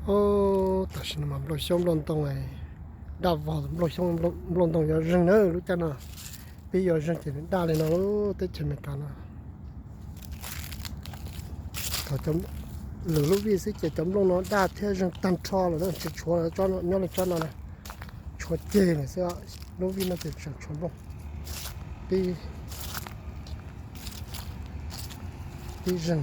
Tam sim no mas nplooj xyoob nplooj ntoo daj vog, nplooj xyoob nplooj ntoo yuav zeeg na lub caij no. Pib yuav zeeg ces daj li no, teb chaws Amelikas no. Thaum lwm lub vij xwb ces cov nplooj no daj thiab zeeg tag nrho lawm na, tsis tshuav nyob li tsob no na, tshuav ceg lawm xwb. Lub vij no ces tseem tshuav nplooj, pib zeeg.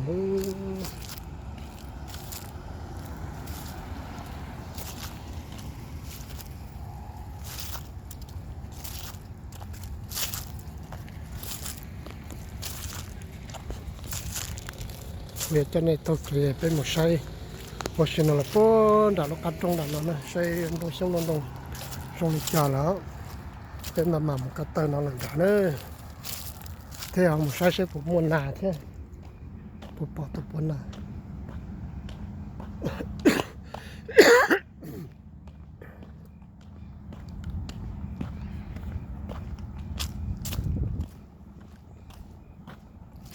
Kuv yuav coj nej taug kev peb mus saib ua si no los puag nram lub qab roob nram no na, saib nplooj xyoob nplooj ntoo zoo li cas lawm. Peb mam mam mus ko taw no lawm nrad na, thiab ho mus saib saib puas muaj nas thiab, puas pom tus puav nas.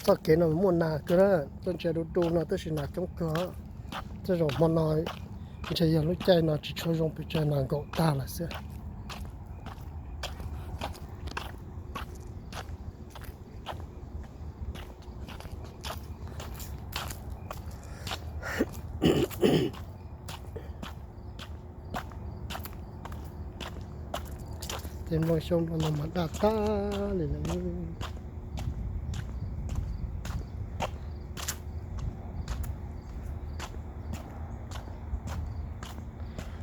Txoj kev no muaj nas kawg na, txoj ntsia du du no tab sis nas coob kawg. Tej zaum hmo no ntshe yog lub caij no tsis tshua zoo pes tsawg, nas nkaum tag lawm xwb. Tej nplooj xyoob nplooj ntoo mas daj tag li lawm.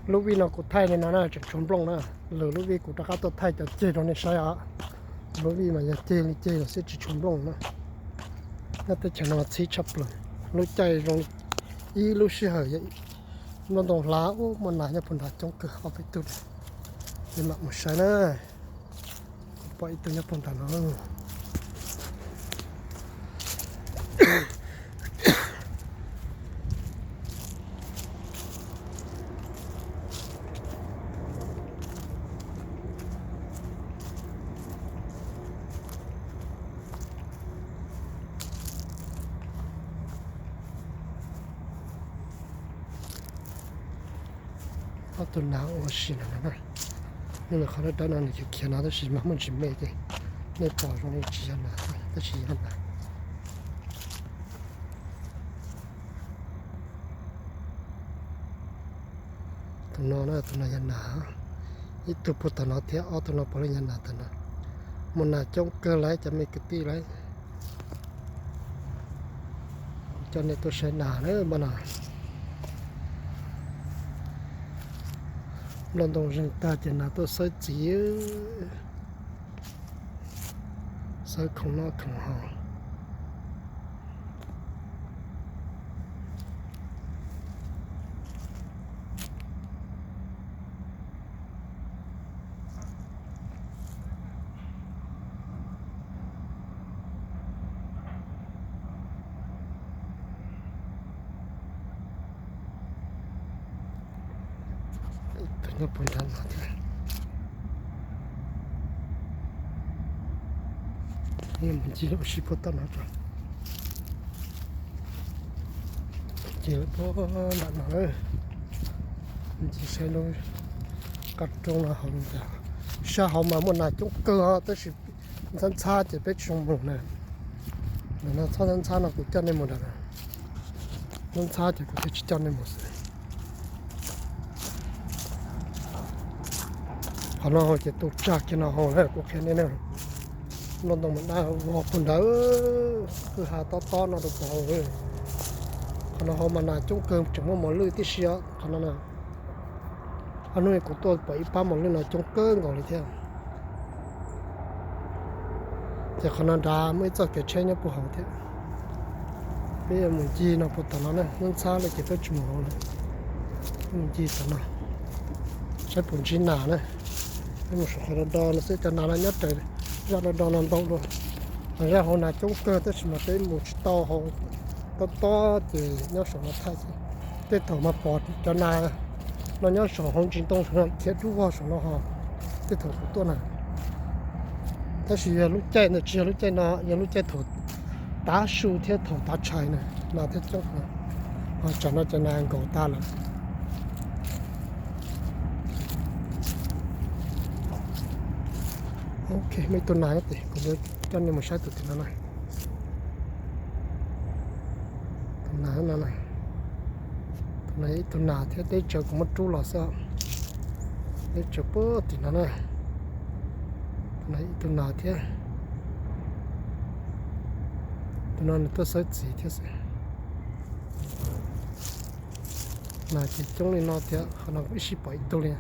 Lub vij no kuv thaij li no na tseem tshuav nplooj na, lwm lub vij kuv rov qab tuaj thaij cov ceg rau nej saib os. Lub vij mas yog ceg li ceg los xwb tsis tshuav nplooj na. Nyob teb chaws no txhib tshaj plaws, lub caij zoo ib lub sij hawm nplooj ntoo hlav ub muaj nas nyob puag nrad coob kawg ob peb tug. Peb mam mus saib na, kuv pom ib tug nyob puag nrad no. Ob tug nas ua si no na, nws qhov dawb dawb no nws khiav khiav no tab sis mas muaj ntsis me ces nej pom zoo li tsis yog nas tab sis yog nas. Tus no na, tus no yog nas, ib tug puag tom no thiab ob tug no puav leej yog nas tom no. Muaj nas coob kawg lawm cov me kwv tij lawm. Kuv coj nej tuaj saib nas na mas no. Nplooj ntoo zeeg tag ces nas tuaj xawb txiv, xawb khoom noj khoom haus. Tus nyob puag nrad no thiab. Mus ncig ua si puag tom no tso. Ncig puag nram no, ncig saib lub qab roob no hauv li cas. Sab hauv mas muaj nas coob kawg os tab sis ntxhab ntxhab ces peb tsis zoo mus na. Ntawm no txhob ntxhab ntxhab no kuv coj nej mus nram no. Ntxhab ntxhab ces kuv thiaj tsis coj nej mus xwb. Qhov no ces tu tsag kiag no hauv na kuv qhia nej na. Nplooj ntoo mas daj vog puag nrad, kwj ha tob tob no rau puag hauv. Qhov no hauv mas nas coob kawg tseem muaj mos lwj tib si os qhov no na. Ob hnub kuv tuaj pom ib pab mos lwj no coob kawg nkaus li thiab. Ces qhov no nrad muaj ib txoj kev tsheb nyob puag hauv thiab. Peb yuav mus ncig no puag tom no na, ntxhab ntxhab li ces peb tsis mus hauv lawm. Mus ncig tom no saib puas ntsib nas na. Peb mus saum qhov do do no xwb, cov nas no nyob raws zaj do do no ntau dua. Zaj hauv nas coob kawg tab sis mas peb mus tsis tau hauv, tob tob ces nyob saum no thaij ces tej thaum mas pom cov nas no nyob saum hauv ntsis ntoo saum no khiav dub vog saum no ho. Tej thaum kuv tuaj na, tab sis yog lub caij no tsis yog lub caij no, yog lub caij thaum tav su thiab thaum tav tshais na, nas thiaj coob. Ho tsam no ces nas nkaum tag lawm. Ok, muaj ib tug nas nyob tim, kuv yuav coj nej mus saib tus tim no na. Tus nas no na, tus nas ib tug nas thiab, deb tsawv kuv muab rub los xwb. Deb tsawv puag tim no na. Tus nas ib tug nas thiab. Tus no nws tuaj xawb txiv thiab xwb. Nas ces coob li no thiab, qhov no kuj ib sij pom ib tug li.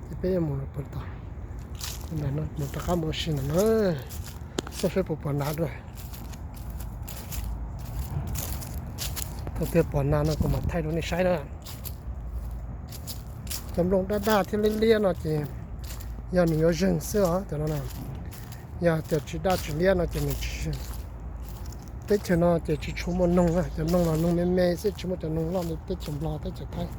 Ces peb yuav mus puas tau. Mus rov qab mus ua si ntawm no, xauj saib puas pom nas dua. Thaum twg pom nas no kuv mam thaij rau nej saib na. Cov nplooj daj daj thiab liab liab no ces yog nws yuav zeeg xwb os cov no na. Yog tias tsis daj tsis liab no ces nws tsis zeeg. Teb chaws no ces tsis tshua muaj noog na, cov noog los noog me me xwb, tsis muaj cov noog loj li teb chaws Nplog teb chaws Thaib.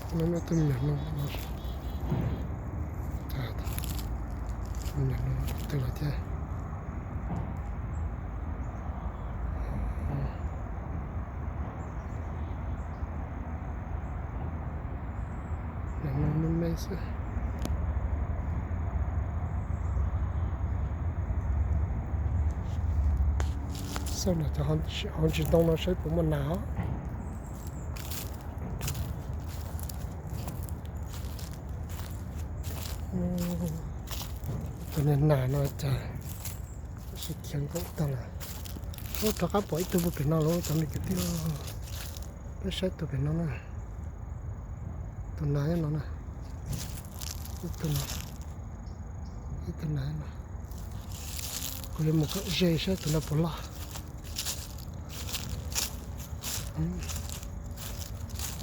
Tus me nyuam noog, tus me nyuam noog twg lawm thiab. Noog me me xwb. Xauj ntawm cov hauv ntsis ntoo no saib puas muaj nas os. Cov niag nas no cas sib khiav nkaum tag lawm. Ub, rov qab pom ib tug puag pem no lawm cov me kwv tij. Peb saib tus pem no na. Tus nas no na. Ib tug no. Ib tug nas no. Kuv yuav mus kom ze saib tus no puas loj.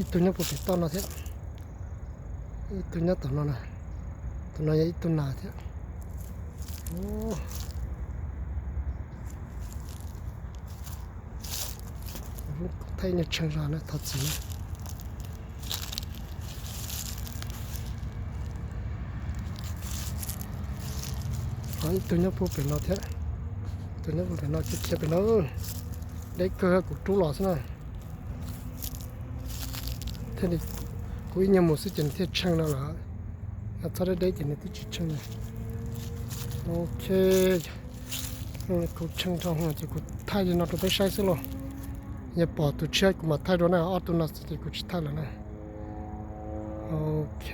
Ib tug nyob puag pem toj no thiab. Ib tug nyob tom no na. Tus no yog ib tug nas thiab. Thaij ib nyuag tsheej zog na, thov txim na. Ho ib tug nyob puag pem no thiab. Tus nyob puag pem no khiav khiav pem no. Deb kawg, kuv rub los xwb na. Thiaj li kuv ib nyuag mus xwb ces nws thiaj tsheej no lawm. Yog txhob deb deb ces nws twb tsis tsheej li. Ok, kuv tsheej dhau ces kuv thaij li no rau peb saib xwb lauj. Yog pom tus tshiab kuv mam thaij dua na, ob tug no xwb ces kuv tsis thaij lawm na. Ok.